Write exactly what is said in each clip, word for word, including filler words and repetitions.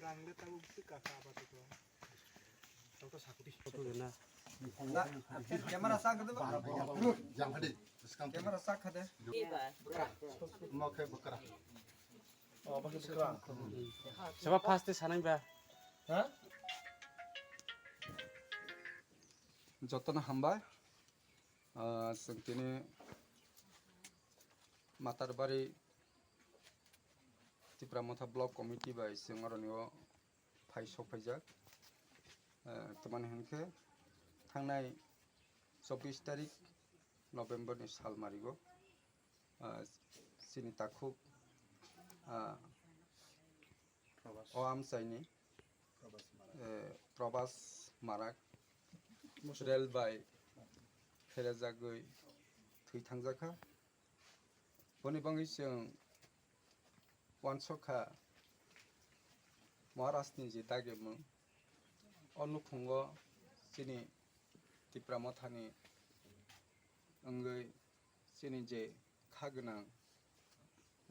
Rang le tabuk bisi kaka apato. Tabuk sakudi. Na, camera sa khade ba. Jang hadi. Camera sa khade. Mo khe bwkra. Oh, bakhe bwkra. Seba first te sanai ba. Ha? Jotono hambai. Ah, chwng tini Matarbari Tipra Motha Block Committee bai chwng oroni o phai sok phaijak. Ah, tamani hwn khe thangnai chobbish tarik November ni sal marigo, ah, chini takhuk, ah, o amchaini, eh, Probas Marak rel bai pherejagwi thwi thangjakha. Boni bagwi chwng uansukha Maharashtrani je dagimung, o nukhungo chini Tipra Mothani wngwi chini je kha gwnang,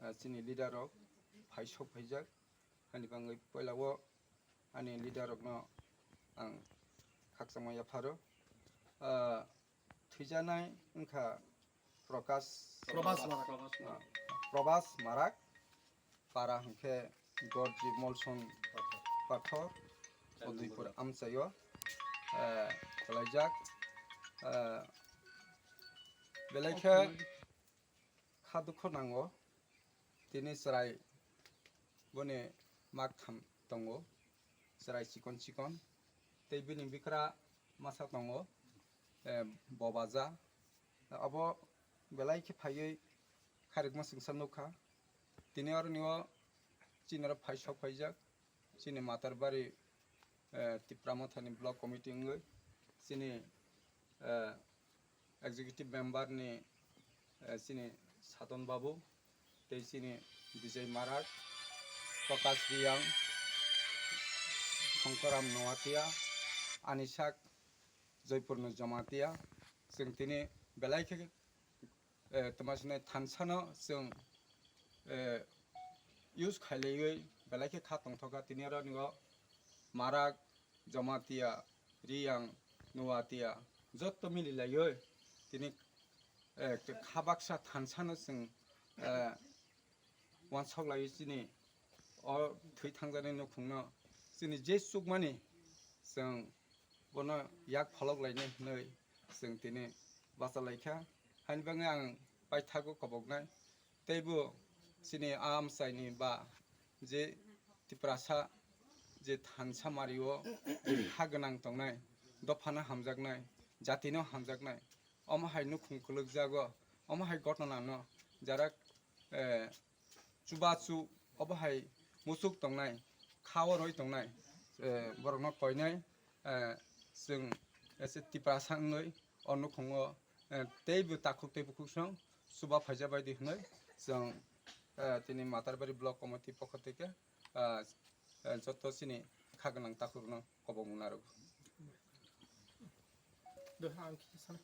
ah, chini leader rok phai sok phaijak. Ani bagwi puila o ani leader rokno ang khakchangma yapharo. Ah, thwijanai wngkha Prakash, Probas Marak. Ah, Probas Marak, para hwnkhe Gorji Molson Pathor, Udaipur amchaio, eh, kwlaijak. Eh, belai khe kha dukho nango, tini chwrai boni mak tham tongo, chwrai chikon chikon, tei bini bikra masa tongo, eh, Bobaja. Abo belai khe phaiwi kharikma chwngsa nukha. Tini oroni o chini oro phai sok phaijak, chini Matarbari, eh, Tipra Mothani Block Committee wngwi, chini, eh, Executive Member ni, eh, chini Sadon Babu, tei chini Bijay Marak, Prakash Riyang, Songkaram Noatia, Anisak Joypurno Jamatia, chwng tini belai khe, eh, twma swnai thansa no chwng, eh, use khailaiwi belai khe kha tongthokha. Tini oro ningo Marak, Jamatia, Riyang, Noatia, jotto mililaiwi tini, eh, kha baksa thansa no chwng, eh, uansuk lai chini o thwi thangjaknai nukhungno chini je chukmani chwng bono yak pholok lainai hwnwi chwng tini bacha laikha. Haini bagwi ang paithago koboknai teibo chini a amchaini ba je Tiprasa je thansa mario je kha gwnang tongnai, dophano hamjaknai, jatino hamjaknai, omo hai nukhung kwlwkjago, omo hai gotnano jarak, eh, chubachu obo hai muchuk tongnai, khao roi tongnai, eh, borokno koinai, eh, chwng, eh, se Tiprasa wngwi o nukhungo, eh, teibo takhuk tei bukhuk song chuba phaijak bai di hwnwi chwng, eh, tini Matarbari Block Committee pokho theke, eh, eh, joto chini kha gwnang takhukrokno kobokmung narwgo. Doha ang kisa sana.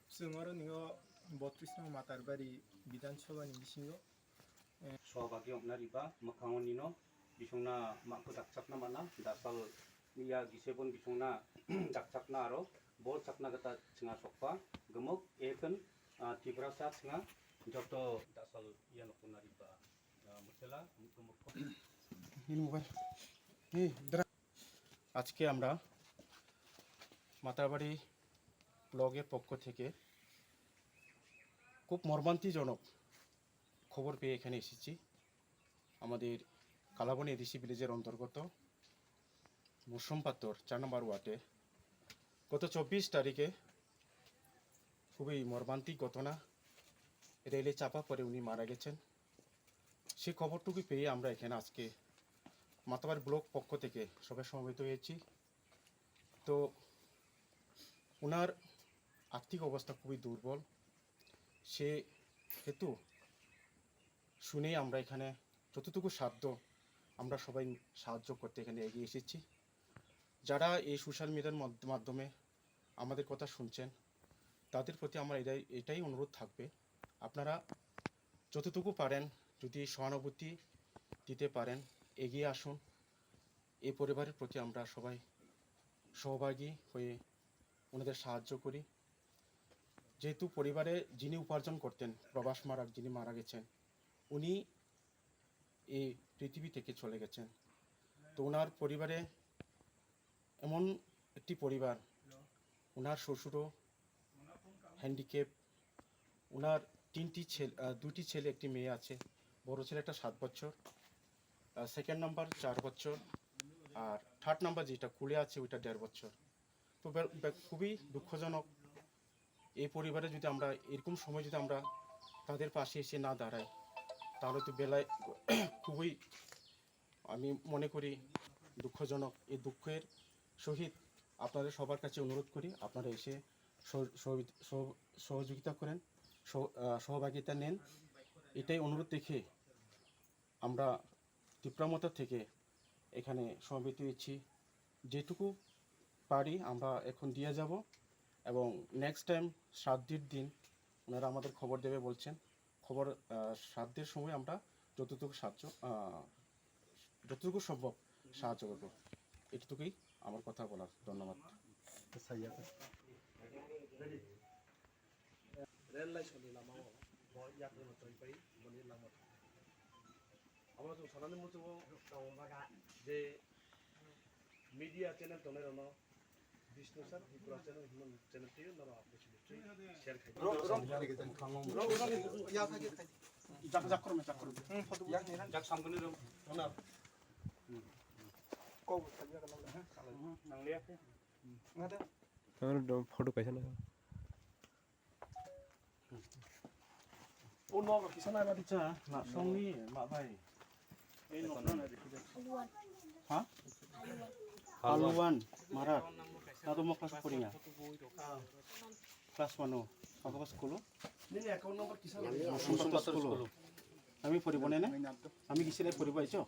Chwng oro ningo botris no Matarbari Bidhan Sabha ni bisingo, eh, Sohobagi ongna riba mwkhango nino bisongna mangkho dakchakna mana dasal ya gisebon bisongna dakchakna aro bo chakna gata chwnga sokpa gumuk ekhen, ah, Tiprasa chwnga joto dasal ya nokna riba. আজকে আমরা মাতারবাড়ি ব্লকের পক্ষ থেকে খুব মর্মান্তিজনক খবর পেয়ে এখানে এসেছি। আমাদের কালাবন এডিসি ভিলেজের অন্তর্গত মৌসুমপাত্তর চার নম্বর ওয়ার্ডে গত চব্বিশ তারিখে খুবই মর্মান্তিক ঘটনা, রেলে চাপা পড়ে উনি মারা গেছেন। সেই খবরটুকু পেয়ে আমরা এখানে আজকে মাতারবাড়ি ব্লক পক্ষ থেকে সবাই সমবেত হয়েছি। তো ওনার আর্থিক অবস্থা খুবই দুর্বল। সেহেতু শুনেই আমরা এখানে যতটুকু সাধ্য আমরা সবাই সাহায্য করতে এখানে এগিয়ে এসেছি। যারা এই সোশ্যাল মিডিয়ার মধ্য- মাধ্যমে আমাদের কথা শুনছেন, তাদের প্রতি আমার এটাই এটাই অনুরোধ থাকবে, আপনারা যতটুকু পারেন যদি সহানুভূতি দিতে পারেন, এগিয়ে আসুন। এই পরিবারের প্রতি আমরা সবাই সহভাগী হয়ে ওনাদের সাহায্য করি। যেহেতু পরিবারে যিনি উপার্জন করতেন, প্রবাস মারাক, যিনি মারা গেছেন, উনি এই পৃথিবী থেকে চলে গেছেন। তো ওনার পরিবারে এমন একটি পরিবার, ওনার শ্বশুরও হ্যান্ডিক্যাপ, ওনার তিনটি ছেলে, আহ, দুটি ছেলে, একটি মেয়ে আছে। বড় ছেলে একটা সাত বছর, সেকেন্ড নাম্বার চার বছর, আর থার্ড নাম্বার যেটা কোলে আছে ওইটা দেড় বছর। তো বে- বে- খুবই দুঃখজনক। এই পরিবারে যদি আমরা এরকম সময় যদি আমরা তাদের পাশে এসে না দাঁড়াই, তাহলে তো বেলায় খুবই, আমি মনে করি, দুঃখজনক। এই দুঃখের সহিত আপনাদের সবার কাছে অনুরোধ করি, আপনারা এসে সহ- সহ- সহ- সহযোগিতা করেন, সহ- আহ, সহভাগিতা নেন। এটাই অনুরোধ রেখে আমরা তিপ্রামথা থেকে এখানে সমবেত হয়েছি। যেটুকু পারি আমরা এখন দিয়ে যাব, এবং নেক্সট টাইম শ্রাদ্ধের দিন ওনারা আমাদের খবর দেবে বলছেন। খবর, আহ, শ্রাদ্ধের সময় আমরা যতটুকু সাহায্য, আহ, যতটুকু সম্ভব সাহায্য করব। এটুকুই আমার কথা বলার। ধন্যবাদ। Rel laisoni lama o bo yakung no tongpai boni lama. Amo chwng sanani muchungo je media channel tongnai rokno Bishnu sir Tripura channel hwnwi channel twiwi norok approach share khai. Jak jak korme jak korme. Jak samgani rok. Nanglia khe. Tamar photo kaisa na. O nogo kisa nai mati cha, na songni ma bai. Ei nok na na dikhi de. Ha? Aluan, Marat. Na to mo class pori ya? Class one o. Saka ba school o? Nini account number kisa nai? Musumpator school o. Ami pori bone ne? Ami kisi nai pori bai cho?